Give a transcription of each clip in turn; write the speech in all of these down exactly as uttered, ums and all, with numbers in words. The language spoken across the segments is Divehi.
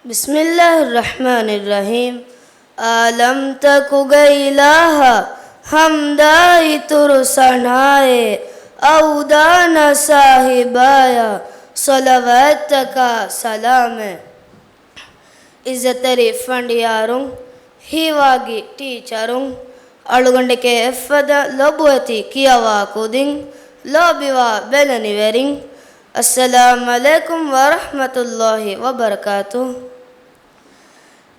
ބިސްމިއްލާހިއްރަޙްމާނިއްރަޙީމް. އާލަމްތަކުގެ އިލާހަށް ޙަމްދާ އިތުރު ސަނާއެއް، އައުދާނަ ސާހިބާޔަށް ޞަލަވާތްތަކާ ސަލާމެއް. އިއްޒަތްތެރި ފަނޑިޔާރުން، ހީވާގި ޓީޗަރުން، އަޅުގަނޑެކޭ އެއްފަދަ ލޮބުވެތި ކިޔަވާ ކުދިން، ލޯބިވާ ބެލެނިވެރިން، އައްސަލާމް ޢަލައިކުމް ވަރަޙްމަތުﷲ ވަބަރަކާތުހު.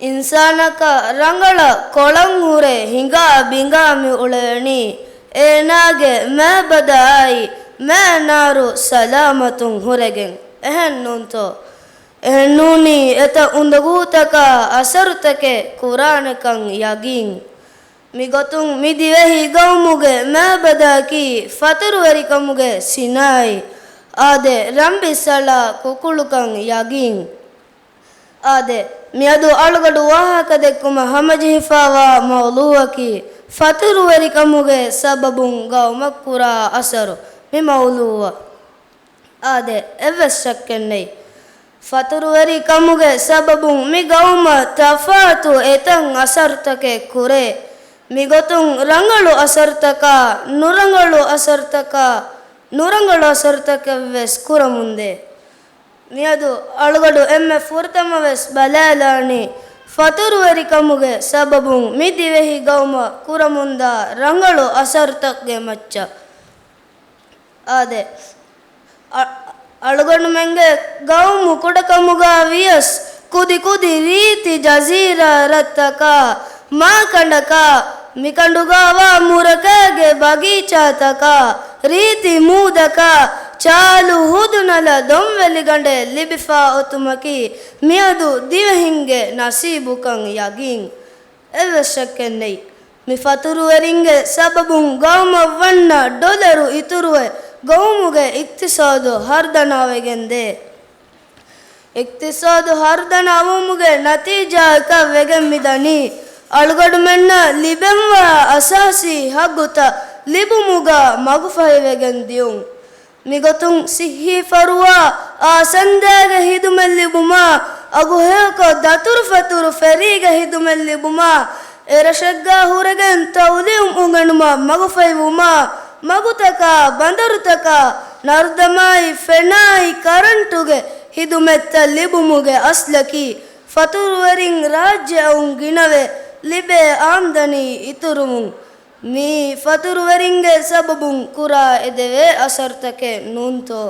އިންސާނަކަށް ރަނގަޅަށް ކޮޅަށް ހުރެ ހިނގާ ބިނގާ މި އުޅެނީ، އޭނާގެ މޭބަދައާއި މޭނާރު ސަލާމަތުން ހުރެގެން، އެހެން ނޫންތޯ؟ އެހެންނޫނީ އެތައް އުނދަގޫތަކާ އަސަރުތަކެއް ކުރާނެކަން ޔަގީން. މިގޮތުން މި ދިވެހި ގައުމުގެ މޭބަދައަކީ ފަތުރުވެރިކަމުގެ ސިނާއީ. އާދެ، ރަންބިސްއަޅާ ކުކުޅުކަން ޔަގީން. އާދެ، މިއަދު އަޅުގަޑު ވާހަކަ ދެއްކުމަށް ހަމަޖެހިފާވާ މައުޟޫޢަކީ ފަތުރުވެރިކަމުގެ ސަބަބުން ގައުމަށް ކުރާ އަސަރު. މި މައުޟޫޢަށް އާދެ، އެއްވެސް ޝައްކެއް ނެތް. ފަތުރުވެރިކަމުގެ ސަބަބުން މި ގައުމަށް ތަފާތު އެތައް އަސަރުތަކެއް ކުރޭ. މިގޮތުން ރަނގަޅު އަސަރުތަކާ، ނުރަނގަޅު އަސަރުތަކާ، ނުރަނގަޅު އަސަރުތަކެއްވެސް ކުރަމުންދޭ. މިއަދު އަޅުގަޑު އެންމެ ފުރަތަމަވެސް ބަލާލާނީ، ފަތުރުވެރިކަމުގެ ސަބަބުން މި ދިވެހި ގައުމަށް ކުރަމުންދާ ރަނގަޅު އަސަރުތަކުގެ މައްޗަށް. އާދެ، އަ-، އަޅުގަނޑުމެންގެ ގައުމު ކުޑަކަމުގަ ވިޔަސް، ކުދި ކުދި ރީތި ޖަޒީރާ ރަށްތަކާ، މާކަނޑަކާ، މިކަނޑުގަވާ މުރަކައިގެ ބަގީޗާތަކާ، ރީތި މޫދަކާ، ޗާލު ހުދުނަލަ ދޮންވެލިގަނޑެއް ލިބިފާ އޮތުމަކީ، މިއަދު ދިވެހިންގެ ނަސީބުކަން ޔަގީން. އެއްވެސް ޝައްކެއް ނެތް. މި ފަތުރުވެރިންގެ ސަބަބުން ގައުމަށް ވަންނަ ޑޮލަރު އިތުރުވެ، ގައުމުގެ އިޤްތިޞާދު ހަރުދަނާވެގެން ދޭ. އިޤްތިޞާދު ހަރުދަނާވުމުގެ ނަތީޖާއަކަށް ވެގެން މިދަނީ، އަޅުގަނޑުމެންނަށް ލިބެންވާ އަސާސީ ހައްގުތައް ލިބުމުގަ މަގުފަހިވެގެން ދިޔުން. މިގޮތުން ސިއްހީ ފަރުވާ، އާސަންދާގެ ހިދުމަތް ލިބުމާ، އަގު ހެޔޮކޮށް ދަތުރުފަތުރު ފެރީގެ ހިދުމަތް ލިބުމާ، އެރަށެއްގަ ހުރެގެން ތައުލީމް އުނގެނުމަށް މަގުފަހިވުމާ، މަގުތަކާ، ބަނދަރުތަކާ، ނަރުދަމާއި ފެނާއި ކަރަންޓުގެ ހިދުމަތްތައް ލިބުމުގެ އަސްލަކީ، ފަތުރުވެރިން ރާއްޖެއަށް ގިނަވެ ލިބޭ އާމްދަނީ އިތުރުވުން. މީ ފަތުރުވެރިންގެ ސަބަބުން ކުރާ އެދެވޭ އަސަރުތަކެއް ނޫންތޯ؟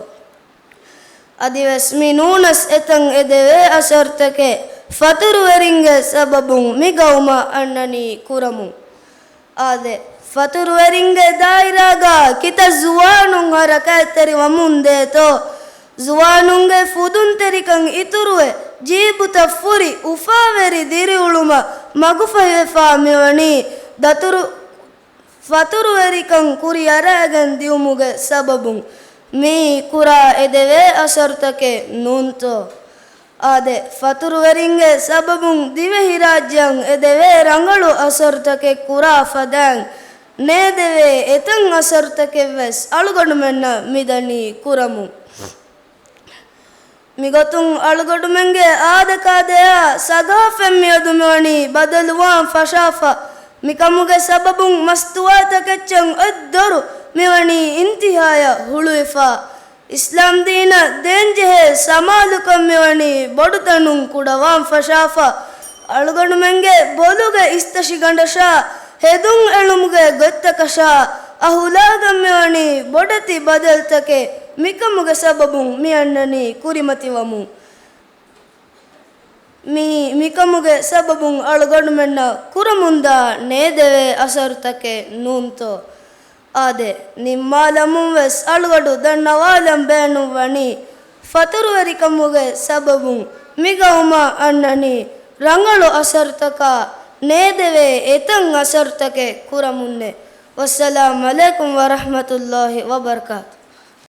އަދިވެސް މި ނޫނަސް އެތަން އެދެވޭ އަސަރުތަކެއް ފަތުރުވެރިންގެ ސަބަބުން މި ގައުމަށް އަންނަނީ ކުރަމުން. އާދެ، ފަތުރުވެރިންގެ ދާއިރާގަ ކިތައް ޒުވާނުން ހަރަކާތްތެރިވަމުން ދޭތޯ؟ ޒުވާނުންގެ ފުދުންތެރިކަން އިތުރުވެ، ޖީބުތައް ފުރި އުފާވެރި ދިރިއުޅުމަށް މަގުފަހިވެފާ މިވަނީ، ދަތުރު ފަތުރުވެރިކަން ކުރިއަރައިގެން ދިއުމުގެ ސަބަބުން މިއީ ކުރާ އެދެވޭ އަސަރުތަކެއް ނޫންތޯ؟ އާދެ، ފަތުރުވެރިންގެ ސަބަބުން ދިވެހިރާއްޖެއަށް އެދެވޭ ރަނގަޅު އަސަރުތަކެއް ކުރާ ފަދައިން ނޭދެވޭ އެތައް އަސަރުތަކެއްވެސް އަޅުގަނޑުމެންނަށް މިދަނީ ކުރަމުން. މިގޮތުން އަޅުގަނޑުމެންގެ އާދަކާދަޔާ ސަގާފަތް މިއަދު މިވަނީ ބަދަލުވާން ފަށާފަ. މިކަމުގެ ސަބަބުން މަސްތުވާތަކެއްޗަށް އޮތް ދޮރު މިވަނީ އިންތިހާޔަށް ހުޅުވިފަ. އިސްލާމްދީނަށް ދޭންޖެހޭ ސަމާލުކަން މިވަނީ ބޮޑުތަނުން ކުޑަވާން ފަށާފަ. އަޅުގަނޑުމެންގެ ބޮލުގެ އިސްތަށިގަނޑަށާ، ހެދުން އެޅުމުގެ ގޮތްތަކަށާ، އަހުލާގަށް މިވަނީ ބޮޑެތި ބަދަލުތަކެއް މިކަމުގެ ސަބަބުން މިއަންނަނީ ކުރިމަތިވަމުން. މިއީ މިކަމުގެ ސަބަބުން އަޅުގަނޑުމެންނަށް ކުރަމުންދާ ނޭދެވޭ އަސަރުތަކެއް ނޫންތޯ؟ އާދެ، ނިންމާލަމުން ވެސް އަޅުގަޑު ދަންނަވާލަން ބޭނުންވަނީ، ފަތުރުވެރިކަމުގެ ސަބަބުން މިގައުމަށް އަންނަނީ ރަނގަޅު އަސަރުތަކާ ނޭދެވޭ އެތައް އަސަރުތަކެއް ކުރަމުންނޭ. ވައްސަލާމް ޢަލައިކުމް ވަރަޙްމަތުﷲ ވަބަރަކާތު.